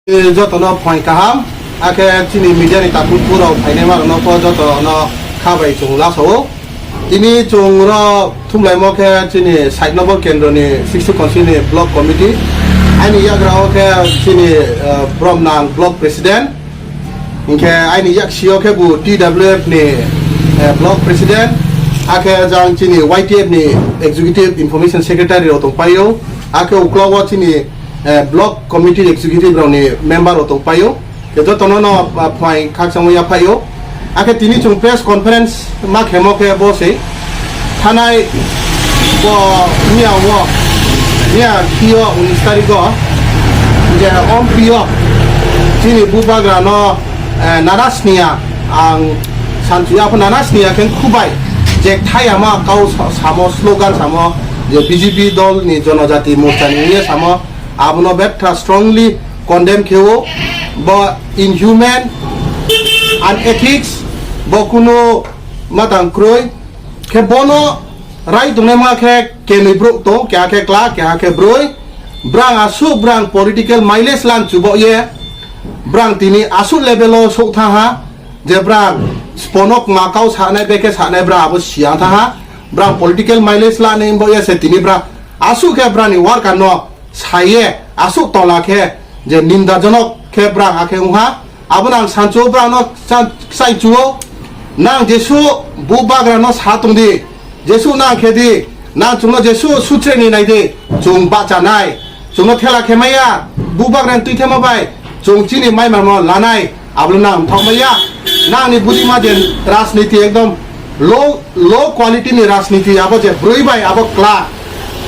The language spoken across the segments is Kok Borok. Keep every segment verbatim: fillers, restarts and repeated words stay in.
Jotono phai kaham, akhe chini media ni takhuk phuru rok phainai ma rok no pho jotono kha bai chwng lasao. Tini chwng ro thumlaimo khe chini side number kendro ni sixty constituency ni block committee. Aini yagra o khe chini, eh, Bromnang block president. Hinkhe aini yaksio khe bo T W F ni, eh, block president, akhe jang chini Y T F ni executive information secretary rok tongpaio, akhe uklogo chini, eh, block committee executive rokni member rok tongpaio. Khe jotono no, ah, phai khakchangma yaphaio. Akhe tini chwng press conference ma khemo khe bo se thanai bo miya o, miya thio unis tarikh o je ompio chini bubagra no, eh, nanas niya ang sanchuya apho nanas niya khe khubai je thayama kau sa-, samo slogan samo je B J P dol ni jonojati morcha ni ye samo abono betra strongly condemn kheo bo inhuman, unethics, bo kunu matang kroi. Khe bono rai tongnaima khe kenwi brouh tong, keha khe kla, keha khe broi. Brang asuk brang political mileage lan chubo ye. Brang tini asuk level o sok tha ha. Je brang sponok makau sanai beke sanai brang abo siya tha ha. Brang political mileage lan ni bo ye se tini brang asuk khe brang ni worker no saye asuk tola khe je nindajonok khe brang akhe wngha. Abono ang sanchuo brang no cha-, chaichuo. Nang Jesu bubagra no sa tongdi. Jesu nang khe di. Nang chwngno Jesu sutre ni nai di. Chwng bachanai. Chwngno thela khe maya. Bubagra ni twi thema bai. Chwng chini mai mamo lanai. Ablo nang thok maya. Nang ni budi ma je rajniti ekdom low, low quality ni rajniti abo je broi bai abo kla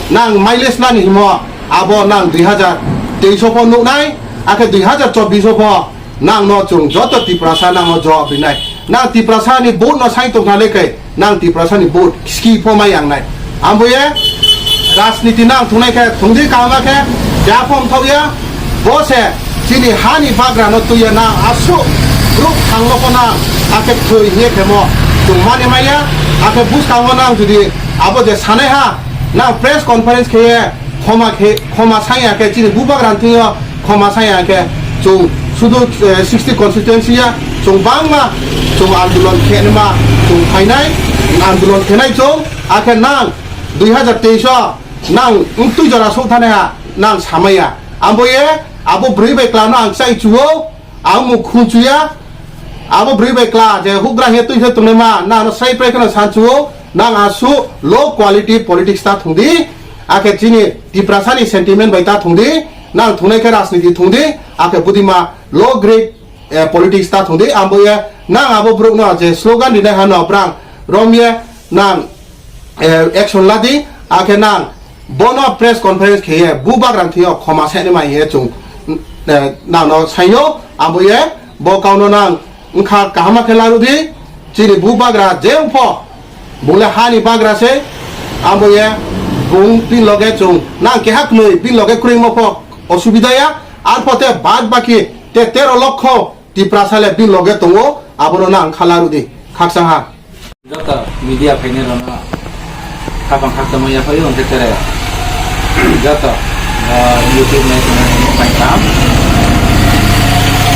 nang mileage nani himo abo nang dui hazar teis o pho nuknai, akhe dui hazar chobbish o pho nang no chwng joto Tiprasa nang no jawab rinai. Nang Tiprasa ni vote no sai tongkha le kai nang Tiprasa ni vote ski pho mai ang nai. Ambo ye rajniti nang thungnai khe thungdi kaham khe ja phom thok ya. Bo se chini hani bagra no tuiya na asuk bruk thangno ko na akhe thwi hiye khemo tongmani maya akhe bwskango nang jodi abo je sanai ha nang press conference kheye khoma khe khoma sanya khe chini bubagra thwiyo khoma sanya khe chwng sudu, eh, sixty constituency ya chwng bangma chwng andolon khenima chwng phainai andolon khenai chwng akhe nang dui hazar teis o nang wngtwi jora sok thani ha nang samaya. Ambo ye abo bwrwi bai kla no ang chai chuo, ang muk khun chuya. Abo bwrwi bai kla je hugra he twi se tongnai ma nang no sai prai kheno san chuo, nang asu low quality politics ta thungdi. Akhe chini Tiprasa ni sentiment bai ta thungdi, nang thungnai khe rajniti thungdi, akhe budima low grade eh, politics ta thungdi, ambo ye nang abo bruk no je slogan rinai hano brang romye nang, eh, action ladi, akhe nang bono press conference kheye bubagra thwiyo khoma seni mai ye chwng, eh, nang no sayo, ambo ye bo kauno nang wngkha kahama khe larudi, chini bubagra je wngpho bole hani bagra se, ambo ye bung pin loge chwng nang keha khnwi pin loge kwrwngmo pho osubida ya, arpho te bad baki te tero lokho Tiprasa le bini loge tongo, abono nang khala rudi khaksa ha. Joto media phainai rokno khapang khakchangma yaphaio, hwnkhe tere joto, ah, YouTube nai tongnai rokno pai kaham.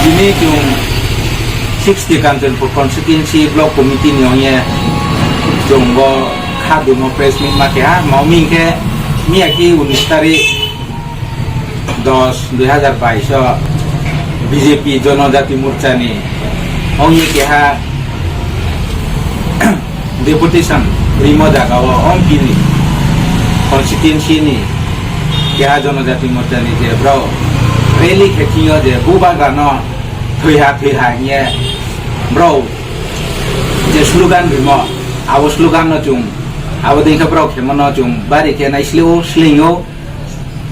Tini chwng sixty Kanchanpur constituency block committee ni ongye chwng bo kha dumo press meet ma keha, mao ming khe miya ki unis tarik dos, dui hazar bais o B J P Jonojati Morcha ni ongni keha deputation rimo jaga o, ompi ni constituency ni keha Jonojati Morcha ni je bro rally khe thwio je bubagra no thwiha thwiha hiye bro je slogan rimo, abo slogan no chwng abo dei khe bro khemo no chwng bari khe nai sleo slingyo.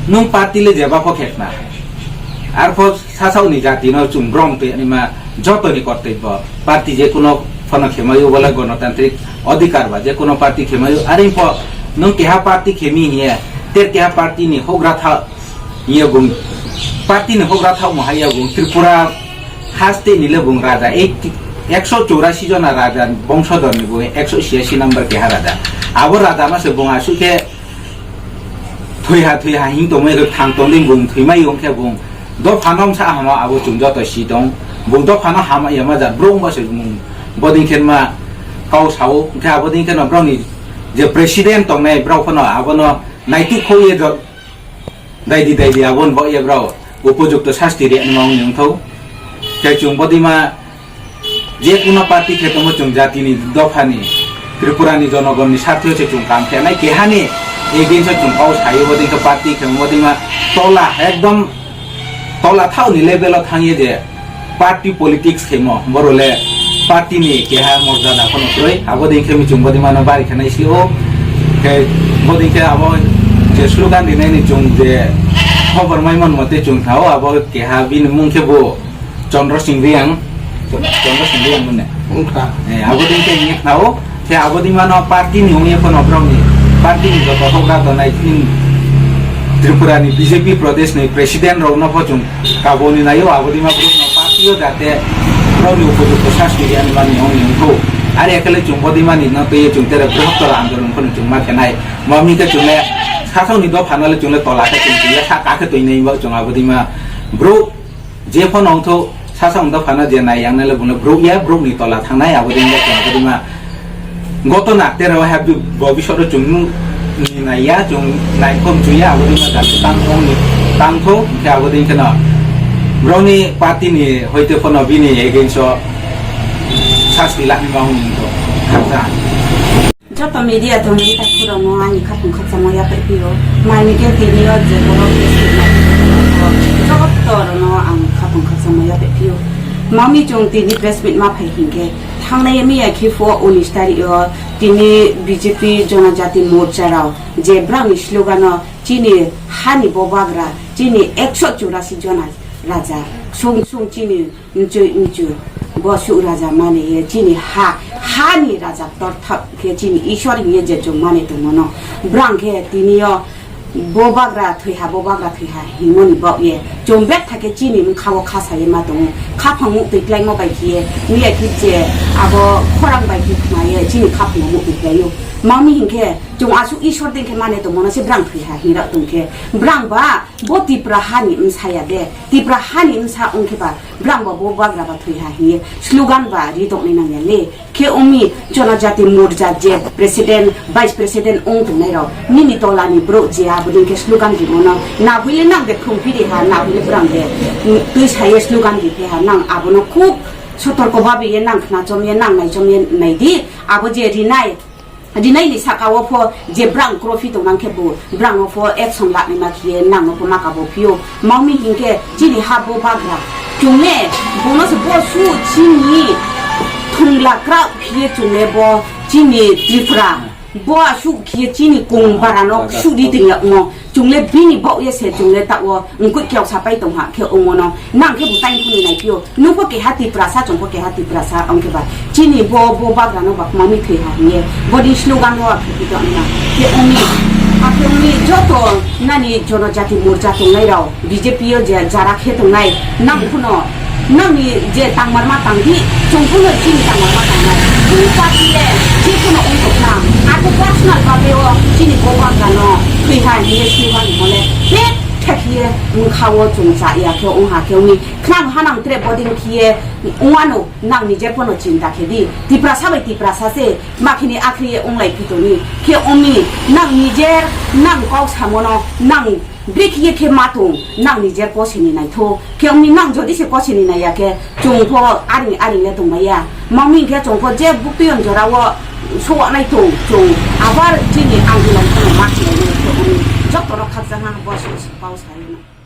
Nwng party le jeba kho khekna. Arpho sasaoni jati no chwng brom twi anima jotoni kortobbo. Party je kuno phano khemayo, wala gonotantrik adhikar ba je kuno party khemayo. Aring pho nwng keha party khemi hiye, ter keha party ni hogra tha hiye bung, party ni hogra tha mo haiya bung Tripura haste ni le bung raja ek, ekso chorasi jona raja bongso dor ni bung ekso siasi number keha raja. Abo raja ma se bung asuk khe Thwiha thwiha hing tongmani rwk thang tongdi bung thwimai wng khe bung Dophano wngsa hama abo chwng joto si tong. Bo dophano hama yama jat bro wngba se mung. Bodin khe ma kau sao, hwnkhe abodin khe no broni je president tongnai brao phano abono naituk khou ye jot. Daidi daidi abon bo ye brao upojukto sasti re wng wngthou. Khe chwng bodima je kuno party khe tongmo chwng jatini dophani Tripurani jonogonni sartho se chwng kam khe nai kehani against o chwng kau sayo bodin khe party khe bodima tola ekdom tola thaoni level o thangye je party politics khemo borole party ni keha morjada kono kroi abodin khe michung bodima no bari khanai si o khe bodin khe abo je slogan rinai ni chwng je khobor mai mon mote chwng thao abo keha bini mung khe bo Chandra Singh Riang, Chandra Singh Riang mane. Wngkha. Eh, abo din khe wngkha o. Khe abo din mano party ni wngya phano borok ni party ni joto hokra tongnai in Tripura ni B J P Pradesh ni president rok no pho chwng kaboni naio abo din ma borok no party o jate borok ni upojukto sasti riya ni mani wngni wngkho. Are ekle chwng bo din mani no twi chwng tere bwrwktor andolon phano chwng ma khenai. Mami khe chwng le sathok ni dopha no le chwng le tola khe chwng le sa ka khe twi nai bo chwng abo din ma borok Je phano wngthok, sasa wngda phano je nai yang nai le buno bruk ya, bruk ni tola thangnai, abo din le chwng abo din ma. Goto nak te rao happy bobisot ro chwng nu ni nai ya, chwng nai khom chu ya, abo din ma dak tang thong ni, tang thong, khe abo din kheno. Broni party ni hoite phano bini against o sasti lak ni ma hum to, khamsa. Joto media tongwi taikhurokno ani khapung khakchangma yaphaiphiyo. Mai mikhe tini o je borok press meet ma joto rokno ang khapung khakchangma yaphaiphiyo. Mami chwng tini press meet ma phai hinkhe thangnai miya khe phuo unis tarik o tini B J P Jonojati Morcha rao je brang ni slogan o chini hani bobagra chini ekso churasi jona raja song song chini Mchwi mchwi, bo suk raja mani ye chini ha, ha ni raja torthap khe chini Ishwar hiye je chwng mani tongmano. Brang khe tini yo bo bagra thwiha, bo bagra thwiha himoni bok ye chwng bek thake chini mkha o kha saye ma tongo. Khaphang muk twi klaimo bai khiye, miya khe je abo khorang bai khe khna ye chini khaphang muk twi klaio. Mami hinkhe chwng asuk Ishwar din khe mani tongmano se brang thwiha hinra tong khe. Brang ba bo Tipra hani msaya de, Tipra hani msa ongkhe ba. Brang bo bo bagra ba thwi ha hiye slogan ba ri tongni nangya le. Khe umi Jonojati Morcha je president, vice president ong tongnai rok, nini tola ni bro je abodin khe slogan rimono. Na hwile nang de khum phiri ha, na hwile brang de, mm, twi saye slogan ri phe ha, nang abono khub sotorko babi ye nang khna chom ye, nang nai chom ye nai di, abo je rinai. Rinai ni saka o pho je brang trophy tong nang khe bo brang o pho action lak ni ma khiye nang no pho maka bo phio. Mami hinkhe chini ha bo bagra. Chungle bono se bo su chini thungla kra khiye chungle bo chini Tripura. Bo asu khiye chini kung bara no su di tengya mo. Chungle bini bok ye se chungle ta o ngkut kyok sapai tong ha khe omono. Nang khe bo tain kuni nai phio. Nungpho keha Tiprasa, chwngpho keha Tiprasa, ongkhe ba chini bo, bo bagrano ba mami thwi ha hwnwi, boni slogan rok khe pito wngna. Khe ongni, akhe ongni joto nani Jonojati Morcha tongnai rok, B J P o je jara khe tongnai, nang phano, nangni je tangmarma tangdi, chwng phano chini tangmarma tangnai. Chini party le, je phano ongthok na, ako personal babe o chini bo bagrano thwi ha hwnwi slogan mole, pek thek hiye wngkha o chwng cha ya khe ong ha khe ongni. Khna hanang tre boding khiye wngwano nang nijer pono chinta khe di. Tiprasa bai Tiprasa se makhini akhriye onglai pitoni. Khe omi nang nijer nang kok samono nang bikhiye khe matung nang nijer kosini naitho. Khe omi nang jodi se kosini naiya khe chwng pho aring aring le tongmaya. Mami khe chwng pho je bukti on jora o suwa nai tung chwng abar chini ang hilang pono ma chini nai khe omi jotono khakchang ha bo se pau sai.